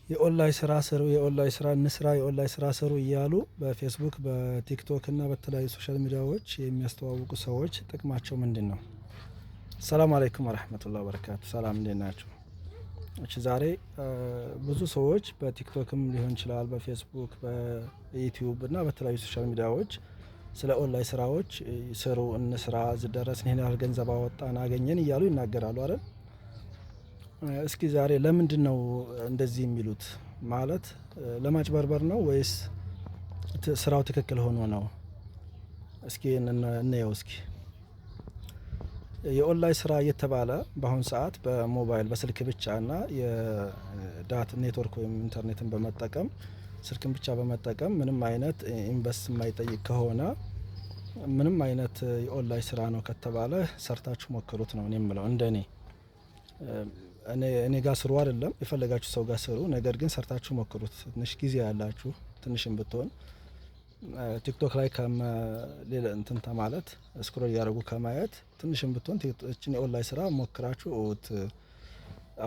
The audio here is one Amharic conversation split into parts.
የኦንላይን ስራ ስሩ፣ የኦንላይን ስራ እንስራ፣ የኦንላይን ስራ ስሩ እያሉ በፌስቡክ፣ በቲክቶክ እና በተለያዩ social media ዎች የሚያስተዋውቁ ሰዎች ጥቅማቸው ምንድን ነው? ሰላም አለይኩም ወረህመቱላሂ ወበረካቱ። ሰላም፣ እንዴት ናችሁ? እሺ፣ ዛሬ ብዙ ሰዎች በቲክቶክም ሊሆን ይችላል፣ በፌስቡክ፣ በዩቲዩብ እና በተለያዩ social media ዎች ስለ ኦንላይን ስራዎች ስሩ፣ እንስራ፣ እዚህ ደረስን፣ ይሄን ያህል ገንዘብ አወጣን፣ አገኘን እያሉ ይናገራሉ አይደል? እስኪ ዛሬ ለምንድን ነው እንደዚህ የሚሉት? ማለት ለማጭበርበር ነው ወይስ ስራው ትክክል ሆኖ ነው? እስኪ እንየው። እስኪ የኦንላይን ስራ እየተባለ በአሁን ሰዓት በሞባይል፣ በስልክ ብቻ እና የ data network ወይም ኢንተርኔትን በመጠቀም፣ ስልክን ብቻ በመጠቀም ምንም አይነት invest የማይጠይቅ ከሆነ፣ ምንም አይነት የኦንላይን ስራ ነው ከተባለ ሰርታችሁ ሞክሩት ነው እኔ የምለው። እንደኔ እኔ ጋር ስሩ አይደለም፣ የፈለጋችሁ ሰው ጋር ስሩ። ነገር ግን ሰርታችሁ ሞክሩት። ትንሽ ጊዜ ያላችሁ ትንሽም ብትሆን ቲክቶክ ላይ ሌላ እንትን ማለት scroll እያደረጉ ከማየት ትንሽም ብትሆን እችን የኦንላይን ስራ ሞክራችሁ እዩት።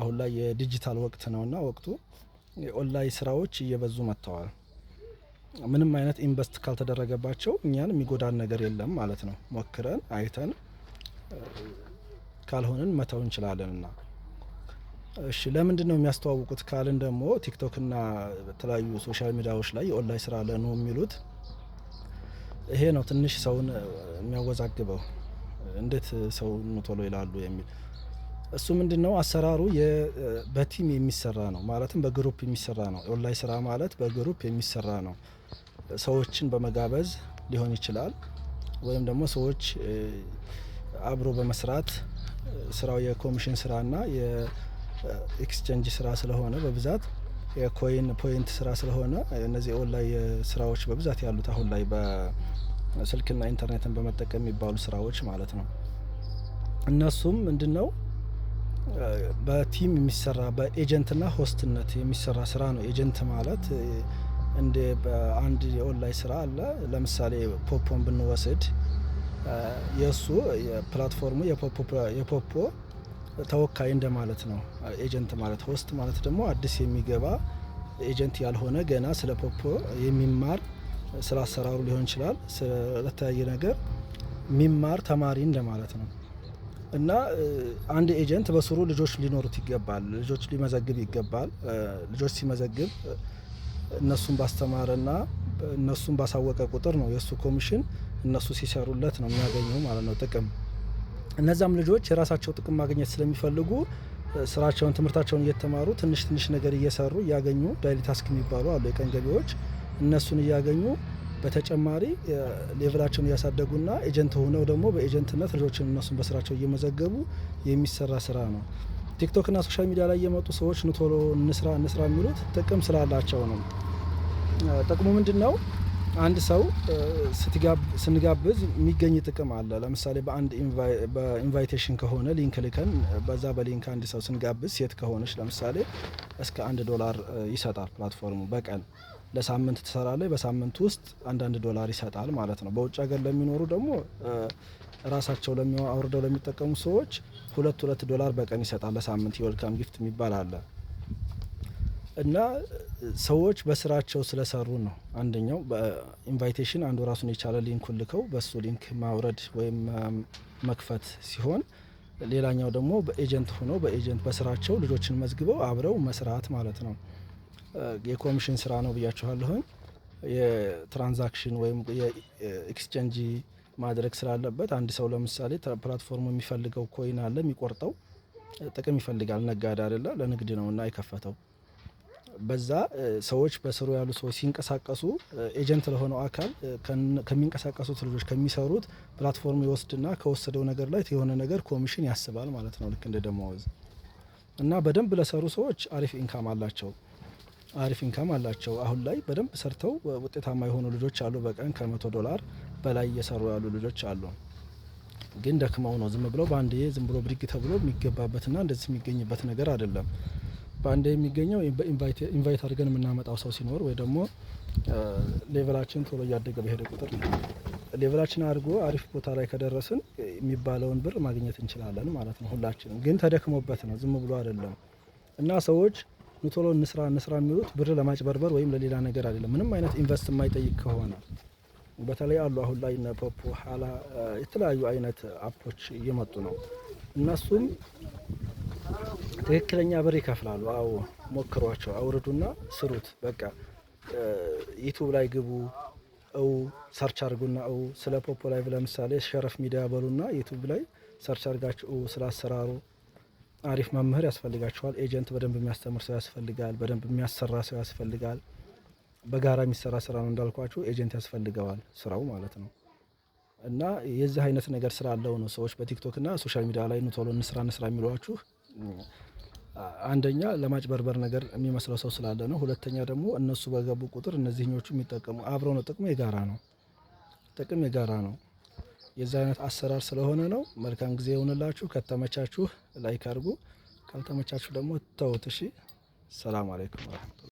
አሁን ላይ የዲጂታል ወቅት ነውና ወቅቱ የኦንላይን ስራዎች እየበዙ መጥተዋል። ምንም አይነት invest ካልተደረገባቸው እኛን የሚጎዳን ነገር የለም ማለት ነው። ሞክረን አይተን ካልሆንን መተው እንችላለንና። እሺ፣ ለምንድን ነው የሚያስተዋውቁት ካልን ደግሞ ቲክቶክ እና በተለያዩ social media ዎች ላይ የኦንላይን ስራ ለኑ የሚሉት ይሄ ነው ትንሽ ሰውን የሚያወዛግበው። እንዴት ሰው ቶሎ ይላሉ የሚል። እሱ ምንድነው? አሰራሩ በ team የሚሰራ ነው። ማለትም በ group የሚሰራ ነው። ኦንላይን ስራ ማለት በ group የሚሰራ ነው። ሰዎችን በመጋበዝ ሊሆን ይችላል ወይም ደግሞ ሰዎች አብሮ በመስራት። ስራው የኮሚሽን ስራና የ exchange ስራ ስለሆነ፣ በብዛት የ coin point ስራ ስለሆነ፣ እነዚህ ኦንላይን ስራዎች በብዛት ያሉት አሁን ላይ በስልክና ኢንተርኔትን በመጠቀም የሚባሉ ስራዎች ማለት ነው። እነሱም ምንድነው? በ team የሚሰራ፣ በ agent ና host ነት የሚሰራ ስራ ነው። Agent ማለት እንደ በአንድ የኦንላይን ስራ አለ። ለምሳሌ ፖፖን ብንወስድ የእሱ የ platform ኡ የፖፖ ተወካይ እንደማለት ነው። Agent ማለት፣ host ማለት ደግሞ አዲስ የሚገባ፣ agent ያልሆነ፣ ገና ስለ ፖፖ የሚማር፣ ስለ አሰራሩ ሊሆን ይችላል፣ ስለተለያየ ነገር የሚማር ተማሪ እንደማለት ነው። እና አንድ agent በስሩ ልጆች ሊኖሩት ይገባል፣ ልጆች ሊመዘግብ ይገባል። ልጆች ሲመዘግብ እነሱን ባስተማረና እነሱን ባሳወቀ ቁጥር ነው የእሱ ኮሚሽን፣ እነሱ ሲሰሩለት ነው የሚያገኘው ማለት ነው ጥቅም። እነዛም ልጆች የራሳቸው ጥቅም ማግኘት ስለሚፈልጉ ስራቸውን፣ ትምህርታቸውን እየተማሩ ትንሽ ትንሽ ነገር እየሰሩ እያገኙ፣ daily task የሚባሉ አሉ፣ የቀን ገቢዎች፣ እነሱን እያገኙ በተጨማሪ level ኣቸውን እያሳደጉና agent ሆነው ደግሞ በ agent ነት ልጆችን እነሱን በስራቸው እየመዘገቡ የሚሰራ ስራ ነው። ቲክቶክ እና social media ላይ የመጡ ሰዎች ኑ ቶሎ እንስራ እንስራ የሚሉት ጥቅም ስላላቸው ነው። ጥቅሙ ምንድነው? አንድ ሰው ስንጋብዝ የሚገኝ ጥቅም አለ። ለምሳሌ በአንድ በ invitation ከሆነ፣ link ልከን በዛ በ link አንድ ሰው ስንጋብዝ፣ ሴት ከሆነች ለምሳሌ እስከ 1 ዶላር ይሰጣል platform ኡ በቀን። ለሳምንት ትሰራለች፣ በሳምንት ውስጥ አንዳንድ ዶላር ይሰጣል ማለት ነው። በውጭ ሀገር ለሚኖሩ ደግሞ፣ ራሳቸው አውርደው ለሚጠቀሙ ሰዎች ሁለት ሁለት ዶላር በቀን ይሰጣል ለሳምንት። የ welcome gift የሚባል አለ። እና ሰዎች በስራቸው ስለሰሩ ነው። አንደኛው በ invitation አንዱ ራሱን የቻለ link ኡን ልከው በሱ link ማውረድ ወይም መክፈት ሲሆን፣ ሌላኛው ደግሞ በ agent ሆነው በ agent በስራቸው ልጆችን መዝግበው አብረው መስራት ማለት ነው። የኮሚሽን ስራ ነው ብያችኋለሁኝ። የ transaction ወይም የ exchange ማድረግ ስላለበት፣ አንድ ሰው ለምሳሌ platform ኡ የሚፈልገው coin አለ፣ የሚቆርጠው ጥቅም ይፈልጋል። ነጋዴ አይደለ? ለንግድ ነው እና የከፈተው። በዛ ሰዎች፣ በስሩ ያሉ ሰዎች ሲንቀሳቀሱ agent ለሆነው አካል ከሚንቀሳቀሱት ልጆች፣ ከሚሰሩት platform ይወስድና ከወሰደው ነገር ላይ የሆነ ነገር ኮሚሽን ያስባል ማለት ነው። ልክ እንደ ደመወዝ። እና በደንብ ለሰሩ ሰዎች አሪፍ income አላቸው። አሪፍ income አላቸው። አሁን ላይ በደንብ ሰርተው ውጤታማ የሆኑ ልጆች አሉ። በቀን ከ100 ዶላር በላይ እየሰሩ ያሉ ልጆች አሉ። ግን ደክመው ነው። ዝም ብለው በአንዴ ዝም ብሎ ብድግ ተብሎ የሚገባበትና እንደዚህ የሚገኝበት ነገር አይደለም። በአንዴ የሚገኘው በ invite አድርገን የምናመጣው ሰው ሲኖር ወይ ደግሞ level ኣችን ቶሎ እያደገ በሄደ ቁጥር ነው። Level ኣችን አድርጎ አሪፍ ቦታ ላይ ከደረስን የሚባለውን ብር ማግኘት እንችላለን ማለት ነው። ሁላችንም ግን ተደክሞበት ነው፣ ዝም ብሎ አይደለም። እና ሰዎች ኑ ቶሎ እንስራ እንስራ የሚሉት ብር ለማጭበርበር ወይም ለሌላ ነገር አይደለም። ምንም አይነት invest የማይጠይቅ ከሆነ፣ በተለይ አሉ አሁን ላይ እነ ፖፖ፣ ሀላ፣ የተለያዩ አይነት app ኦች እየመጡ ነው። እነሱም ትክክለኛ ብር ይከፍላሉ። አዎ ሞክሯቸው፣ አውርዱና ስሩት። በቃ ዩቱብ ላይ ግቡ፣ እው search አድርጉና እው ስለ ፖፖ ላይቭ ለምሳሌ ሸረፍ ሚዲያ በሉና ዩቱብ ላይ search አድርጋችሁ እው ስለ አሰራሩ። አሪፍ መምህር ያስፈልጋችኋል። Agent በደንብ የሚያስተምር ሰው ያስፈልጋል። በደንብ የሚያሰራ ሰው ያስፈልጋል። በጋራ የሚሰራ ስራ ነው እንዳልኳችሁ፣ agent ያስፈልገዋል ስራው ማለት ነው። እና የዚህ አይነት ነገር ስላለው ነው ሰዎች በቲክቶክ እና social media ላይ ኑ ቶሎ እንስራ እንስራ የሚሏችሁ። አንደኛ ለማጭበርበር ነገር የሚመስለው ሰው ስላለ ነው። ሁለተኛ ደግሞ እነሱ በገቡ ቁጥር እነዚህኞቹ የሚጠቀሙ አብረው ነው። ጥቅሙ የጋራ ነው። ጥቅም የጋራ ነው። የዚህ አይነት አሰራር ስለሆነ ነው። መልካም ጊዜ ይሁንላችሁ። ከተመቻችሁ like አድርጉ፣ ካልተመቻችሁ ደግሞ ተውት። እሺ፣ ሰላም አለይኩም ወረህመቱላህ።